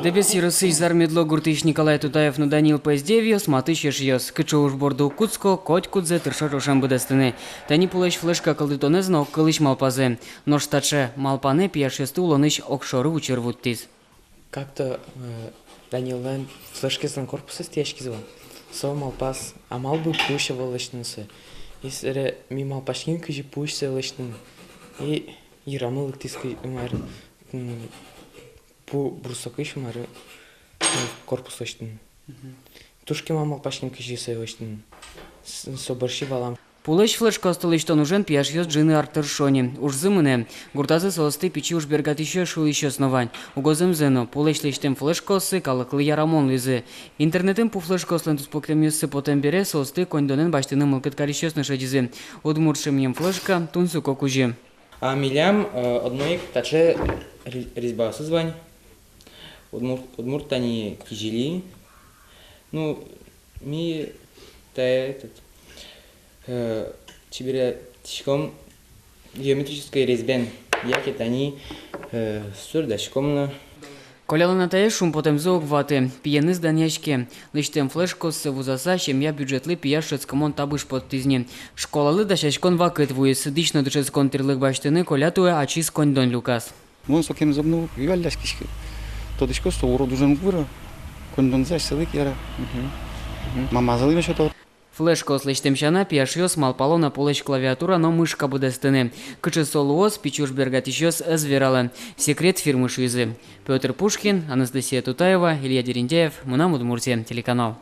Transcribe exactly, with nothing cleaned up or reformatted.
Дэбес ёросысь Зар-Медло гуртысь Николай Тутаев но Данил Поздеевъёс — матысь эшъёс. Кыӵе уж борды уг кутско, котькудзэ тыршо ӵошен быдэстыны. Тани пулэсь флешка кылдытонэз но огкылысь малпазы. Нош таӵе малпанэ пияшъёсты улонысь огшоры учыр вуттӥз. Как-то, э, Даниллэн флешкаезлэн корпусэз тӥяськиз вал. Со малпаз, а малы бы пуысь ӧвӧл лэсьтыны сое. И собере ми малпаським, кызьы пуысь сое лэсьтыны. И йырамы лыктӥз, кызьы, мар, м, пу брусокысь, мар, м, корпус лэсьтыны. Мгм. Туж кема малпаським, кызьы сое лэсьтыны. С-, со бӧрсьы валам. Пулэсь флешкаосты лэсьтон ужен пияшъёс ӝыны ар тыршо ни. Ужзы мынэ. Гуртазы соосты пичи уж бергатӥсьёс шуисьёс но вань. Уго зэмзэ но, пулэсь лэсьтэм флешкаоссы калыклы ярамон луизы. Интернетын пу флешкаослэн туспуктэмъёссы потэм бере, соосты коньдонэн басьтыны мылкыд карисьёс но шедизы. Удмурт шемьям флешка — тунсыко кузьым. А милям, э, одно ик таӵе ре-, резьбаосыз вань. Удмурт, удмурт тани кизили. Ну, ми та, этот, э, чеберятӥськом геометрической резьбен. Яке тани, э, сурдаськом на. Колялэн атаез шумпотэмзэ уг ваты, пиеныз данъяське. Лэсьтэм флешкаоссэ вузаса, семья бюджетлы пияш шӧдскымон табыш поттӥз ни. Школалы дасяськон вакыт вуиз. Дӥсь но дышетскон тӥрлык басьтыны Коля туэ ачиз коньдон люказ. Мон сокем зэм но уг валляськиськы. Тодӥсько, со урод ужен уг выро. Коньдонзэ асьсэлы ик яра. Мгм. Мгм. Мамазылы но сёто. Флешкаос лэсьтэм сяна, пияшъёс малпало на пулэсь клавиатура но мышка быдэстыны. Кыӵе со луоз, пичи уж бергатӥсьёс ӧз вералэ. Секрет фирмы шуизы. Пётр Пушкин, Анастасия Тутаева, Илья Дерендяев, «Мынам Удмуртие» телеканал.